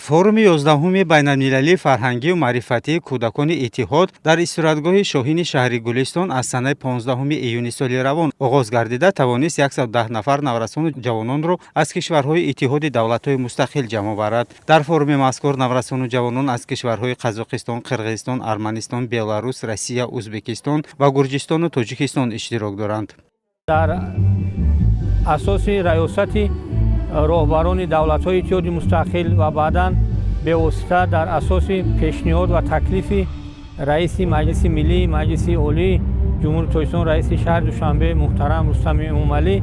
Форуми 11-уми байналмилалии фарҳангию маърифатии кӯдакони Иттиҳод дар истироҳатгоҳи Шоҳини шаҳри Гулистон аз санаи 15 июни соли равон оғоз гардида, тавонист 110 нафар наврасону ҷавононро аз кишварҳои Иттиҳоди Давлатҳои Мустақил ҷамъ оварад. Дар форуми мазкур наврасону ҷавонон аз кишварҳои Қазоқистон, Қирғизистон, Арманистон, Беларус, Россия, Ӯзбекистон ва Гурҷистону Тоҷикистон иштирок доранд. Дар асоси раёсати роҳбарони давлатҳои Иттиҳоди Мустақил ва баъдан бевосита дар асоси пешниҳод ва таклифи раиси Маҷлиси Миллӣ, Маҷлиси Олии Ҷумҳурии Тоҷикистон, раиси шаҳри Душанбе муҳтарам Рустами Эмомалӣ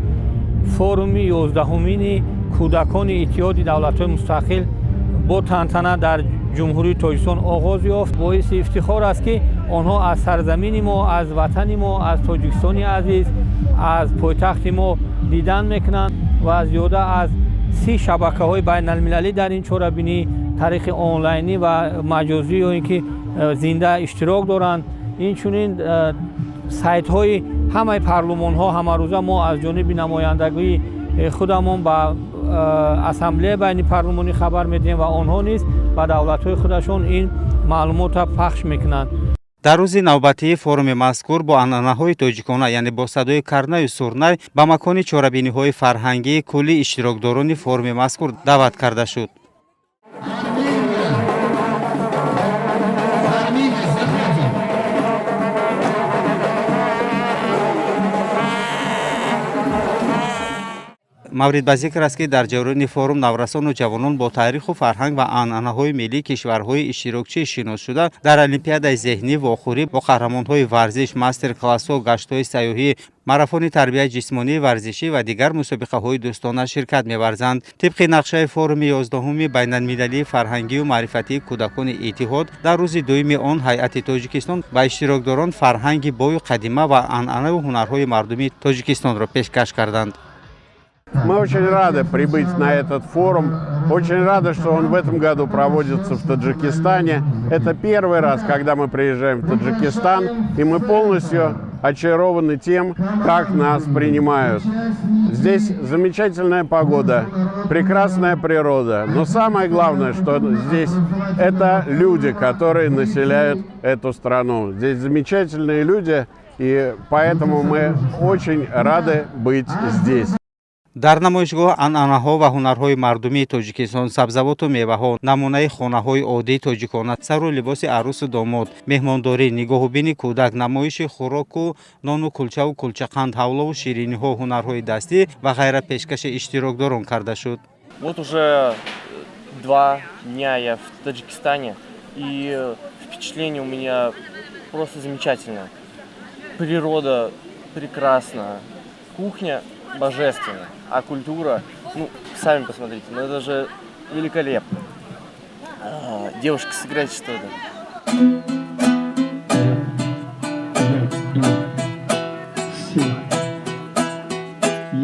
форуми 11-умини кӯдакони Иттиҳоди Давлатҳои Мустақил бо тантана дар Ҷумҳурии Тоҷикистон оғоз ёфт. Боиси ифтихор аст, ки онҳо аз сарзамини мо, аз ватани мо, аз Тоҷикистони азиз, аз пойтахти мо дидан мекунанд ва зиёда аз 30 шабакаҳои байналмилалӣ дар ин чорабинӣ тариқи онлайнӣ ва маҷозӣ ё ин ки зинда иштирок доранд. Инчунин сайтҳои ҳамаи парлумонҳо, ҳамарӯза мо аз ҷониби намояндагии худамон ба Ассамблеяи байнипарлумонӣ хабар медиҳем ва онҳо низ ба давлатҳои худашон ин маълумотро пахш мекунанд. Дар рӯзи навбатии форуми мазкур бо анъанаҳои тоҷикона, яъне бо садои карнаю сурнай, ба макони чорабиниҳои фарҳангии кулли иштирокдорони форуми мазкур даъват карда шуд. Армения! Армения, заходим! Маврид ба зикр аст, ки дар ҷараёни форум наврасону ҷавонон бо таъриху фарҳанг ва анъанаҳои миллии кишварҳои иштирокчӣ шинос шуда, дар олимпиадаи зеҳнӣ, вохӯрӣ бо қаҳрамонҳои варзиш, мастер классҳо, гаштҳои сайёҳӣ, марафони тарбияи ҷисмонии варзишӣ ва дигар мусобиқаҳои дӯстона ширкат меварзанд. Тибқи нақшаи форуми 11-уми байналмилалии фарҳангию маърифатии кӯдакони Иттиҳод, дар рӯзи дуюми он ҳайати Тоҷикистон ба иштирокдорон фарҳанги бою қадима ва анъанаву ҳунарҳои мардумии Тоҷикистонро пешкаш карданд. Мы очень рады прибыть на этот форум. Очень рады, что он в этом году проводится в Таджикистане. Это первый раз, когда мы приезжаем в Таджикистан, и мы полностью очарованы тем, как нас принимают. Здесь замечательная погода, прекрасная природа. Но самое главное, что здесь, это люди, которые населяют эту страну. Здесь замечательные люди, и поэтому мы очень рады быть здесь. Дар намоишгоҳ анъанаҳо ва ҳунарҳои мардумии Тоҷикистон, сабзавоту меваҳо, намунаи хонаҳои оддии тоҷикона, сару либоси арӯсу домод, меҳмондорӣ, нигоҳубини кӯдак, намоиши хӯроку нону кулчаву кулчақанд, ҳалвову шириниҳо, ҳунарҳои дастӣ ва ғайра пешкаши иштирокдорон карда шуд. Вот уже 2 дня я в Таджикистане, и впечатление у меня просто замечательное. Природа прекрасна, кухня божественная, а культура, ну, сами посмотрите, ну это же великолепно. А, девушка, сыграйте что-то.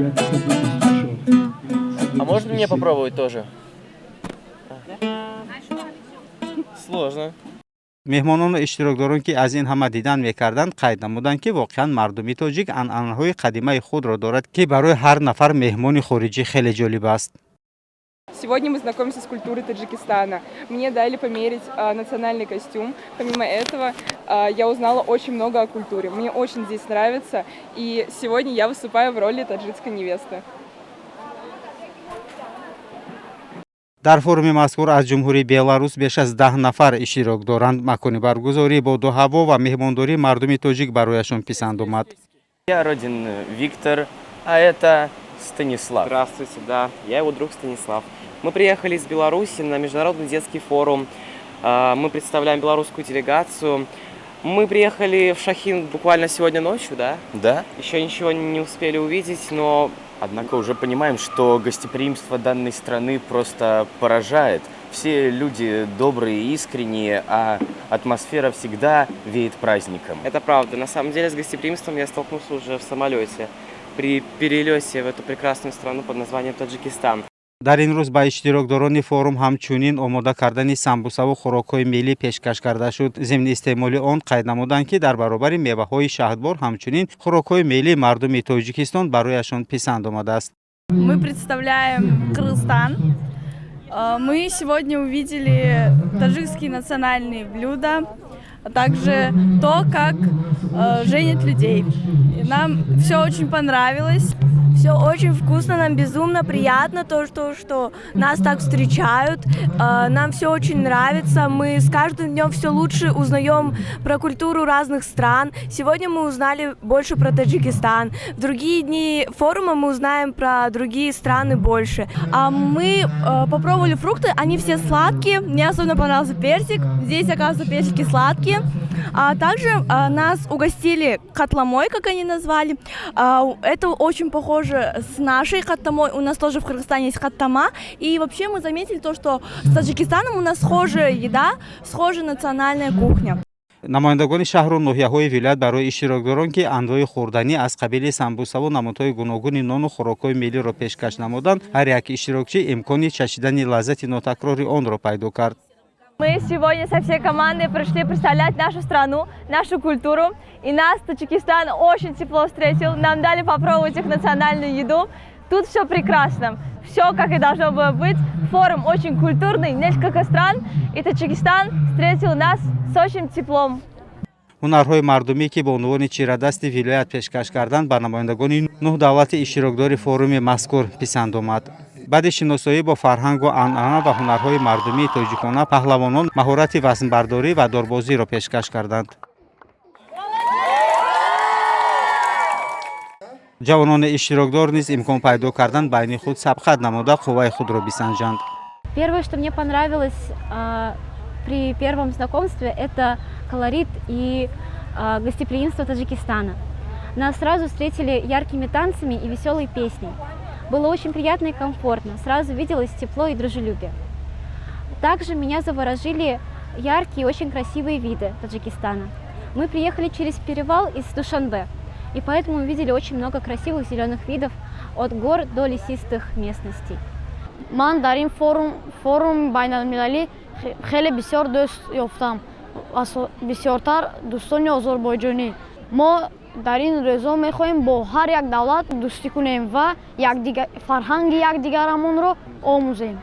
Як, ду, се, 124. А можно мне попробовать тоже? Сложно. Меҳмонону иштирокдорон, ки аз ин ҳама дидан мекарданд, қайд намуданд, ки воқеан мардуми тоҷик анъанаҳои қадимаи худро дорад, ки барои ҳар нафар меҳмони хориҷӣ хеле ҷолиб аст. Сегодня мы знакомимся с культурой Таджикистана. Мне дали померить национальный костюм. Помимо этого, я узнала очень много о культуре. Мне очень здесь нравится. И сегодня я выступаю в роли таджикской невесты. Дар форуми мазкур аз Ҷумҳурии Беларус беш аз 10 нафар иштирок доранд. Макони баргузорӣ, боду ҳаво ва меҳмондории мардуми тоҷик барояшон писанд омад. Я Родин Виктор, а это Станислав. Здравствуйте, да, я его друг Станислав. Мы приехали из Беларуси на Международный детский форум. Мы представляем белорусскую делегацию. Мы приехали в Шахин буквально сегодня ночью, да? Да? Еще ничего не успели увидеть, но Однако уже понимаем, что гостеприимство данной страны просто поражает. Все люди добрые и искренние, а атмосфера всегда веет праздником. Это правда. На самом деле с гостеприимством я столкнулся уже в самолете при перелете в эту прекрасную страну под названием Таджикистан. Дар ин рӯз ба иштирокдорони форум ҳамчунин омода кардани самбусаву хӯрокҳои миллӣ пешкаш карда шуд. Зимни истеъмоли он қайд намуданд, ки дар баробари меваҳои шаҳдбор ҳамчунин хӯрокҳои миллии мардуми Тоҷикистон барояшон писанд омадааст. Мы представляем Кыргызстан. Мы сегодня увидели таджикские национальные блюда, а также то, как женят людей. И нам все очень понравилось. Все очень вкусно, нам безумно приятно то, что нас так встречают. Нам все очень нравится. Мы с каждым днем все лучше узнаем про культуру разных стран. Сегодня мы узнали больше про Таджикистан. В другие дни форума мы узнаем про другие страны больше. А мы попробовали фрукты, они все сладкие. Мне особенно понравился персик. Здесь, оказывается, персики сладкие. А также нас угостили катламой, как они назвали. Это очень похоже с нашей каттамой. У нас тоже в Кыргызстане есть каттама. И вообще мы заметили то, что с Таджикистаном у нас схожая еда, схожая национальная кухня. Намояндагони шаҳру ноҳияҳои вилоят барои иштирокдорон, ки анвои хӯрданӣ аз қабили самбусаву намудҳои гуногуни нону хӯрокҳои миллиро пешкаш намуданд, ҳар як иштирокчӣ имкони чашидани лаззати нотакрори онро пайдо кард. Мы сегодня со всей командой пришли представлять нашу страну, нашу культуру. И нас Таджикистан очень тепло встретил. Нам дали попробовать их национальную еду. Тут все прекрасно. Все, как и должно было быть. Форум очень культурный, несколько стран. И Таджикистан встретил нас с очень теплом. Ҳунарҳои мардумӣ, ки бо унвони чирадасти вилоят пешкаш карданд, ба намояндагони нӯҳ давлати иштирокдори форуми мазкур писанд омад. Баъди шиносоӣ бо фарҳангу анъана ва ҳунарҳои мардумии тоҷикона, паҳлавонон маҳорати вазнбардорӣ ва дорбозиро пешкаш карданд. Ҷавонони иштирокдор низ имкон пайдо кардан байни худ сабқат намуда, қувваи худро бисанҷанд. Первое, что мне понравилось при первом знакомстве, это колорит и гостеприимство Таджикистана. Нас сразу встретили яркими танцами и веселой песней. Было очень приятно и комфортно, сразу виделось тепло и дружелюбие. Также меня заворожили яркие и очень красивые виды Таджикистана. Мы приехали через перевал из Душанбе, и поэтому увидели очень много красивых зеленых видов от гор до лесистых местностей. Ман дар ин форум байналмилалӣ хеле бисёр дӯст ёфтам, бисёртар дӯстони озарбойҷонӣ. Мо дар ин рӯзҳо мехоҳем бо ҳар як давлат дӯстӣ кунем ва фарҳанги якдигарамонро омӯзем.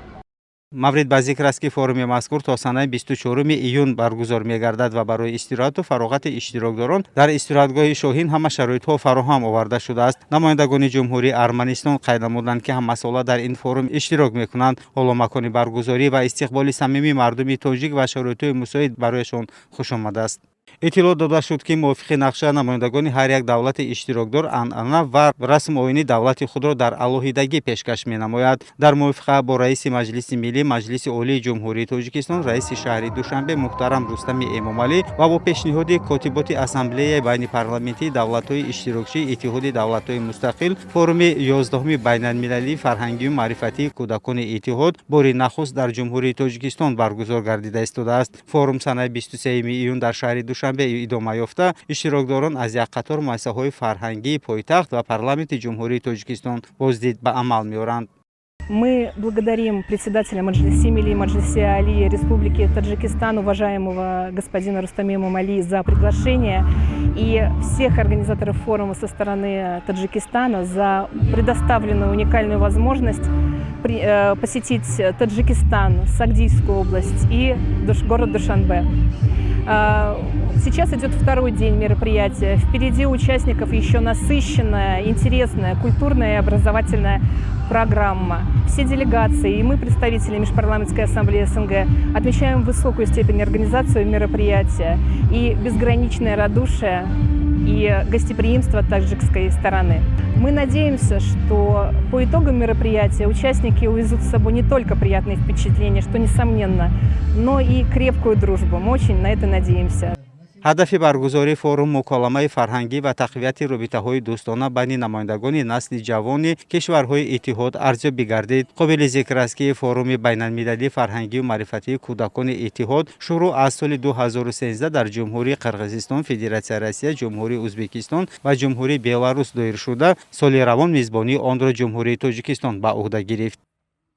Маврид ба зикр аст, ки форуми мазкур то санаи 24 июн баргузор мегардад ва барои истироҳату фароғати иштирокдорон дар истироҳатгоҳи Шоҳин ҳама шароитҳо фароҳам оварда шудааст. Намояндагони Ҷумҳурии Арманистон қайд намуданд, ки ҳамасола дар ин форум иштирок мекунанд. Ҳоло макони баргузорӣ ва истиқболи самимии мардуми тоҷик ва шароитҳои мусоид барояшон хушомадааст. Иттилоъ дода шуд, ки мувофиқи нақша намояндагони ҳар як давлати иштирокдор анъана ва расму оини давлати худро дар алоҳидагӣ пешкаш менамояд. Дар мувофиқа бо раиси Маҷлиси Миллӣ, Маҷлиси Олии Ҷумҳурии Тоҷикистон, раиси шаҳри Душанбе муҳтарам Рустами Эмомалӣ ва бо пешниҳоди котиботи Ассамблеяи байнипарламентии давлатҳои иштирокчии Иттиҳоди Давлатҳои Мустақил, форуми 11-уми байналмилалии фарҳангию маърифатии кӯдакони Иттиҳод бори нахуст дар Ҷумҳурии Тоҷикистон баргузор гардида истодааст. Форум санаи 23 июн дар шаҳри Душанбе идома ёфта, иштирокдорон аз як қатор муассисаҳои фарҳангии пойтахт ва парламенти Ҷумҳурии Тоҷикистон боздид ба амал меоранд. Мы благодарим председателя Маджлиси Милли, Маджлиси Али Республики Таджикистан, уважаемого господина Рустама Эмомали, за приглашение и всех организаторов форума со стороны Таджикистана за предоставленную уникальную возможность посетить Таджикистан, Согдийскую область и город Душанбе. Сейчас идет второй день мероприятия. Впереди участников еще насыщенная, интересная, культурная и образовательная программа. Все делегации и мы, представители Межпарламентской ассамблеи СНГ, отмечаем высокую степень организации мероприятия и безграничное радушие и гостеприимство таджикской стороны. Мы надеемся, что по итогам мероприятия участники увезут с собой не только приятные впечатления, что несомненно, но и крепкую дружбу. Мы очень на это надеемся. Ҳадафи баргузории форум муколамаи фарҳангӣ ва тақвияти робитаҳои дӯстона байни намояндагони насли ҷавони кишварҳои Иттиҳод арзёбӣ гардид. Қобили зикр аст, ки форуми байналмилалии фарҳангию маърифатии кӯдакони Иттиҳод шурӯъ аз соли 2013 дар Ҷумҳурии Қирғизистон, Федератсияи Россия, Ҷумҳурии Ӯзбекистон ва Ҷумҳурии Беларус доир шуда, соли равон мизбонии онро Ҷумҳурии Тоҷикистон ба ӯҳда гирифт.